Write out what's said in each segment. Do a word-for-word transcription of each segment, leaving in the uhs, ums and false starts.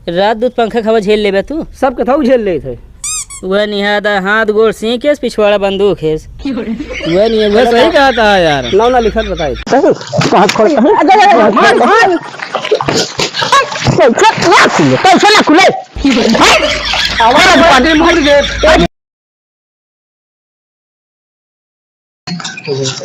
रात दूत पंखा क हवा झेल लेबे तू? सब कथऊ झेल लेत है। वह निहादा हाथ गोड़ सींकेस, पिछवाड़ा बंदूक हेस। वह नहीं, वह सही कहत है यार। नौ ना लिखत बताई। कहाँ खोल, कहाँ खोल? कैसे ना खुले? कैसे ना खुले? हैं? आवाज बंद मुड़ गए।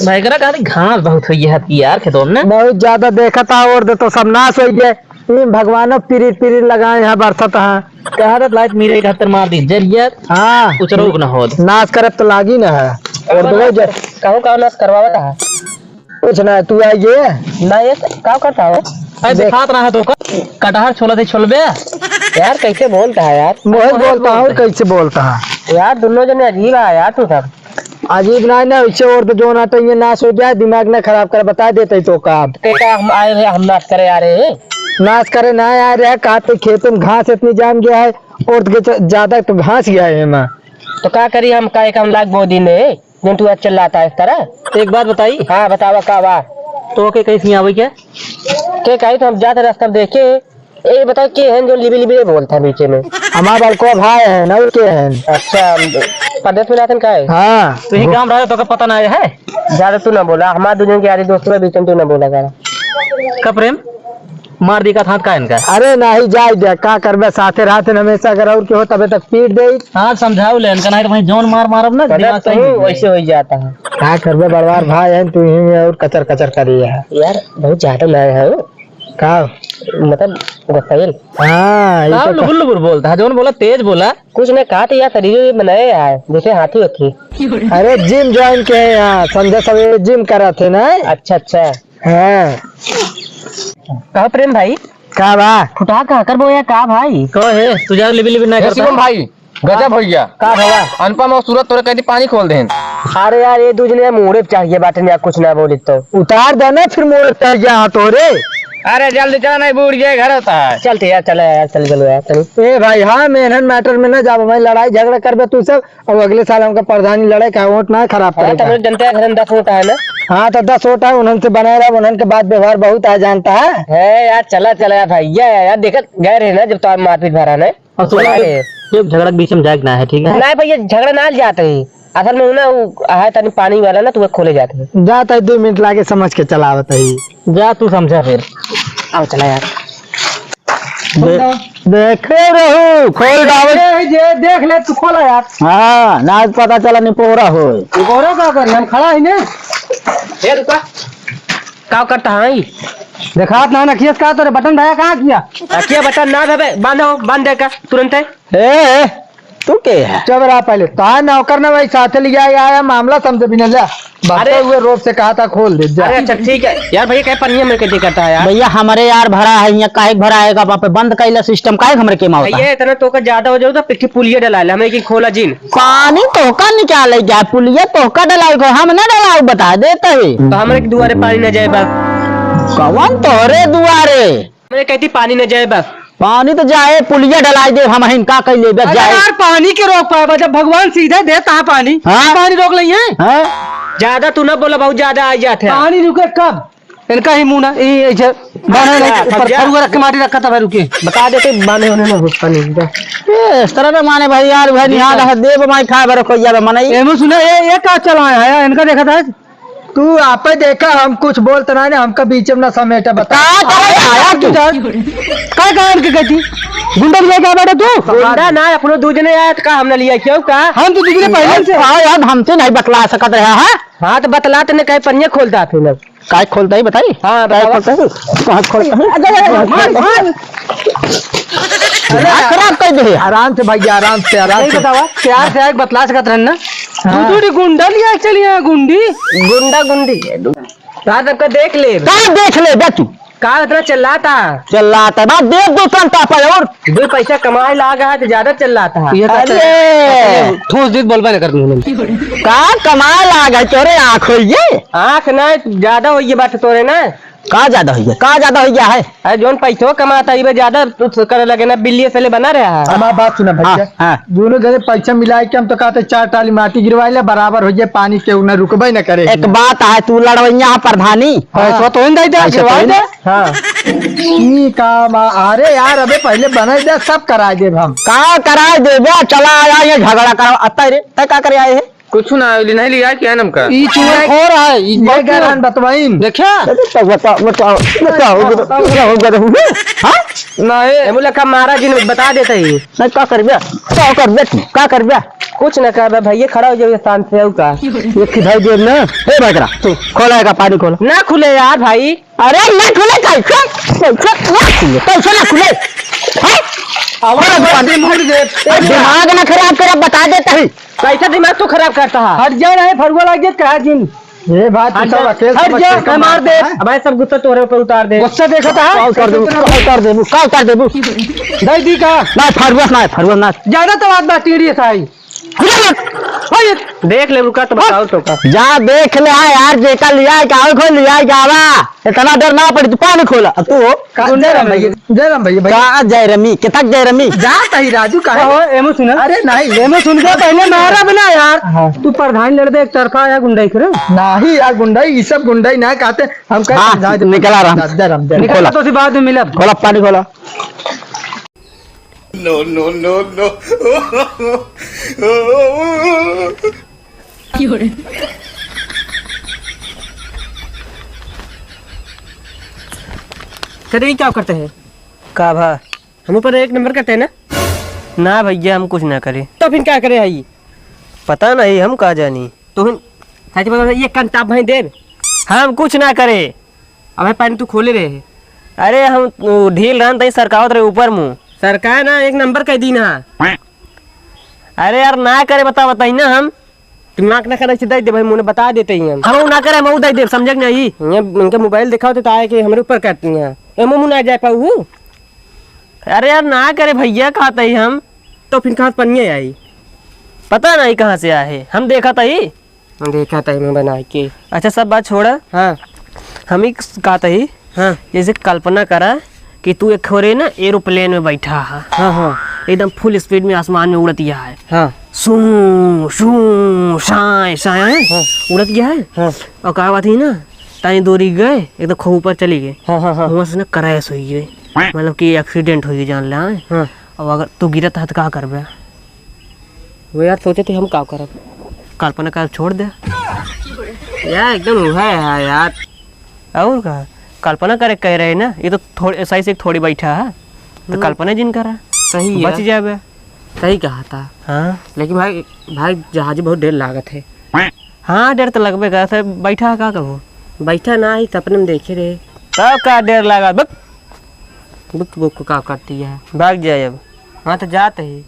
भाई, एकरा कहते घास बहुत होई है यार खेतों में ना। बहुत ज्यादा देखत हा, और दे तो सब नाश होई गए। ई भगवानो पिरिर पिरिर लगाए हैं, बरसत है। कहा था लाइट मेरे एक हत्तर मार दी, जरिया हाँ। उचरो न होत। नाश करत तो लागी न है। और दो जर- कहूँ का नाश करवावत है? कुछ ना, तू आ ये। ना ये का करता हो? अरे देख। दिखात रहा तो का? कटहर छोला थे छोलबे। यार कैसे बोलता है यार? मोहन बोलता हूँ, कैसे बोलता है? यार दोनों जने अजीब है यार तू सब। अजीब ना, ना, इससे और तो जो ना तो ये नाश हो जाए, दिमाग ना खराब कर, बता देते तो काम। ते का हम आए रहे, हम नाश करे आ रहे हैं? नाश करे ना आ रहे, कहा तो खेत में घास इतनी जाम गया है, और तो ज-, ज्यादा तो घास गया है ना। तो का करी हम, का एक हम लाख बो दिन है, जो तू आज चिल्लाता है इस तरह? एक बात बताई। हाँ, बतावा का बा? तो के कहीं सियावे के? के कही तो हम जाते रास्ता में देखे, ए, बताओ, के हैं जो लिबी लिबी बोलता है बीचे में? हमार बड़को भाई है ना, के हैं? अच्छा, परदेस में रहतन का है? हाँ। तू ही काम रहा, तो का पता ना है? ज्यादा तू ना बोला, हमार दुनिया के यारी दोस्तों के बीच में तू ना बोला कर। का प्रेम? मार दी का थात का इनका? अरे नहीं, जाए दे, का करबे, साथे रहते न हमेशा, अगर और के हो तबे तक पीट दे। हाँ, समझाओ ले इनका, नहीं तो वहीं जौन मार मारब ना, पता दिमाग सही तू नहीं है। वैसे हो ही जाता है। का करबे, बड़वार भाई है, तू ही में और कचर कचर करी है। यार, बहुत ज्यादा ना है वो। का? मतलब, गोसाइल। हाँ, ये का तो लुबुर लुबुर बोलता है, जौन बोला तेज बोला। कुछ नहीं कहा तो यार, शरीर भी बनाए यार, जैसे हाथी होती। अरे जिम ज्वाइन के हैं यहाँ, संध्या सवेरे जिम करा थे ना। अच्छा, अच्छा। हाँ। कहो प्रेम भाई। का बा? फुटहा का कर बोया का भाई? कहो हे, तू जा लिबी लिबी ना ए करता। शिवम भाई, गजब हो गया। का भवा? अनुपम और सूरज तोरे कहती पानी खोल देन। अरे यार, ये दूजने मुड़े चाहिए बाटे ना, कुछ ना बोली तो। उतार देना फिर मुड़े चाहिए हाथ हो रे। अरे जल्दी चला, नहीं बूढ़ जाए घर होता है। चलते यार, चला यार, चल चलो यार, चल। ए भाई, हाँ, मेहनत मैटर में ना जाबो, मैं लड़ाई झगड़ा करबे तू सब, अब अगले साल हमका प्रधानी लड़े का वोट ना खराब अरे करे तो का। हम लोग जनता के घर में दस वोट है ना। हाँ, तो दस वोट है, उन्हन से बनाए रहा, उन्हन के बात व्यवहार बहुत आ जानता है। है यार, चला, चला यार भाई, ये यार, देखत गए रहे ना जब तो आप मारपीट भरा ना। और सुनो, अरे। ये झगड़ा के बीच में जाए के ना है, ठीक है? नहीं भैया, झगड़ा ना जाते ही। असल में ना, वो है तनी पानी वाला ना, तो वो खोले जाते हैं। जाता है, दो मिनट लागे, समझ के चलावत है। जा, तू समझा फिर। आओ, चला यार। दे-, देखे रहू, खोल डावत। ए, जे देख ले, तू खोला यार। हाँ, ना पता चला, निपोरा हो। निपोरा का करी? हम खड़ा ही ने। ए, रुका। का करता है? देखात ना, नखियस का तोरे बटन भया कहाँ किया? अकिया बटन ना भबे, बांधो, बांध दे का, तुरंत है। ए, ए, तू के है? चुप रहा पहले। तार नौकर ना भाई साथे लिया आया, मामला समझे बिना जा। भागते अरे। हुए रोप से कहा था खोल दे, जा। अरे अच्छा ठीक है। यार भैया कहे पनिया में कैसे करता है यार? भैया हमारे यार भरा है, यहाँ काहे के भरा है, वहाँ पे बंद कैला सिस्टम, काहे के हमरे के मावता? भैया इतना तो का ज्यादा हो जाओ तो पिट्ठी पुलिया डला ले, हमें की खोला जिन। पानी तोहका निकाले जाए, पुलिया तोहका डलावे को, हम ना डलाऊ, बता देते ही। तो हमरे के दुआरे पानी न जाए बा। कौन तोहरे दुआरे? हमरे कहती पानी न जाए बा। पानी तो जाए, पुलिया डलाई दे, हम हिन का कह लेबे अरे जाए। यार, पानी के रोक पाए बा, जब भगवान सीधे देता है पानी, हाँ? पानी रोक लई है। हाँ? ज्यादा तू ना बोला, बहुत ज्यादा आ जाते हैं। पानी रुके कब? इनका ही मुंह ना, ई ऐसे बांधे नहीं, अच्छा, ऊपर समझा। फरुआ रख के माटी रखा था भाई, रुके। बता देते, बांधे होने ना होता नहीं, जा। ए, इस तरह ना माने भाई, यार, भाई, निहाल है, देव माई खाए भरो, कोई यार, मनाई। एमो सुना, ए, ये का चला है, यार, इनका देखा था? तू आपे देखा, हम कुछ बोलते ना, हमका बीच में ना समेटा, बता। का करे आया तू? का, का इनके कहती? गुंडा लिया क्या बेटा तू? गुंडा ना, अपनो दूजने आया, तो का हमने लिया, क्यों का? हम तो दूजने पहले से। हाँ यार, हमसे नहीं बतला सकत रहा, हाँ? हाँ, तो बतला तने कहे पनिया खोलता फिर। काय खोलता ही बताई? हाँ, काय बतावा। खोलता है? कहाँ खोलता है? अरे, अरे, अरे, मार, मार। दिमाग खराब कर दे। आराम से भैया, आराम से, आराम नहीं से। बतावा, प्यार से आके बतला सकत रहन ना। हाँ। तू थोड़ी गुंडा लिया चली यहाँ, गुंडी। गुंडा गुंडी। रात आपका देख ले। का देख ले बे तू? का इतना चिल्लाता? चिल्लाता, बात देख दो चलता पर और। दो पैसा कमाए लाग है तो ज्यादा चिल्लाता है। ये तो अरे। ठोस दीद बोलबे न कर। का कमाए लाग है तोरे आँख होइए? आँख ना, ज्यादा होइए बात तोरे ना। का ज्यादा होइए? का ज्यादा होइए है? अरे जौन पैसो कमाता है, ये ज्यादा तू करे लगे ना, बिल्ली से ले बना रहा है। हमार बात सुना भैया। हाँ, हाँ। दोनों जने पैसा मिला के हम तो कहते चार टाली माटी गिरवा ले, बराबर होइए, पानी के ना रुकबे न करे। एक बात है, तू लड़वैया है प्रधानी। पैसा तो इन दे दे, पैसा तो गिरवा इन दे। हाँ। ई का मा-, अरे यार, अबे पहिले बनाई दे, सब कराई देब हम। का कराई देबे? चला आया ये झगड़ा करा। अत्ता रे, तै का करे आए है? कुछ ना, ले नहीं लिया क्या नमका? ई चूहा खो रहा है, ई ये बहुत गैरान बतवाइन। देखा? अरे तो बताओ, बताओ, बताओ, बताओ, बताओ, बताओ। हाँ? नहीं। एमू लखा मारा जिन बता देता ही। नहीं, का करबे? का करबे? का करबे? कुछ ना करबे भैया, खड़ा हो जाओ ये शांत से, आऊ का? ये खिदाई देब ना। ए भाई करा, तू खोला है का पानी खोला? ना खुले यार भाई। अरे ना खुले, कैसे? कैसे ना खुले? कैसे ना खुले? हैं? आवाज अरे बंद मुड़ दे। दिमाग ना खराब कर, बता देता ही। कैसा दिमाग तू खराब करता है? हट जा रहे, फरुआ लग गया कहा जिन। ये बात हट तो जा, अकेल हट समझ जा, के मैं मार दे। हैं? अब भाई सब गुस्सा तोरे ऊपर उतार दे। गुस्सा देखा था? का उतार देबू? का उतार देबू? का उतार देबू? दे दी का? ना, फरुआ ना, फरुआ ना। ज्यादा तो बात बात टीढ़ी है साई। खुला मत। ओए। देख ले, रुका तो बताओ तो का। जा देख ले, हाँ यार, जेका लिया है, का खोल लिया है, का बा? इतना डर ना पड़ी, तू पानी खोला। अब तू हो? का, जय राम भैया, जय राम भैया, भैया। का जय रमी? कितक जय रमी? जा तही राजू, काहे? ओहो, एमो सुना। अरे नहीं। एमो सुन के पहले मारा बना यार। हाँ। तू प्रधान लड़ दे एक तरफा या गुंडई करे। नहीं यार, गुंडई, ये सब गुंडई ना कहते, हम कहे हाँ, समझा दे। निकला राम। जय राम, जय राम। निकला खोला। तो उसी बाद में मिलब। खोला, पानी खोला। No, no, no, no। करे, ई का करते हैं? का भा? हम ऊपर एक नंबर करते हैं ना? ना भैया, हम कुछ ना करे। तो फिर का करे आई? पता नहीं, हम का जानी। तो फिर सच बता, ये कंटाप भाई देव। हम कुछ ना करे। अबे पैंट तू खोले रहे। अरे हम, उ, ढील रहन तई सरकावत रहे ऊपर मुँह। सरकाए ना, एक नंबर कह दी ना। अरे यार ना करे, बता, बताई ना हम। दिमाग ना करे, सीधा दे भाई, मुँह बता देते ही हम। हम ना करे, हम दे दे, समझे कि नहीं? ये इनके मोबाइल दिखाओ तो आए कि हमरे ऊपर करती हैं। ए मुँह ना जाए पाऊ। अरे यार ना करे भैया, कहते ही हम। तो फिर कहाँ से पनिया आई? पता नहीं कहाँ से आए, हम देखा था ही। देखा था मैं बना के। अच्छा, सब बात छोड़ा। हाँ। हम ही कहते ही, हाँ। जैसे कल्पना करा कि तू एक ठोरे ना एरोप्लेन में बैठा है। हाँ, हाँ। एकदम फुल स्पीड में आसमान में उड़त गया है। हाँ। शू, शू, शाय, शाय, हाँ। उड़त गया है। हाँ। और का बात ही ना, ताई दूरी गए, एकदम खूब ऊपर चली गए। हाँ, हाँ, हाँ। वहाँ से ना क्रैश हुई गई, मतलब कि एक्सीडेंट हुई गई, जान ले, हाँ। हाँ। अब अगर तू गिरत है तो का करबे? वो यार सोचे थे हम का करब। कल्पना कर छोड़ दे। यार एकदम उहे है यार। और का? कल्पना करे कह रहे ना, ये तो थोड़े सही से थोड़ी बैठा है, तो हम्म। कल्पना जिन करा। सही है। बच जाबे। सही कहा था। हाँ। लेकिन भाई, भाई जहाज बहुत डर लागत है। हाँ, डर तो लगबे करत है। बैठा है का कबो? बैठा ना ही, सपने में देखे रहे। तब का डर लागत? बक बुक बुक का करती है? भाग जाए अब। हाँ, तो जात ही।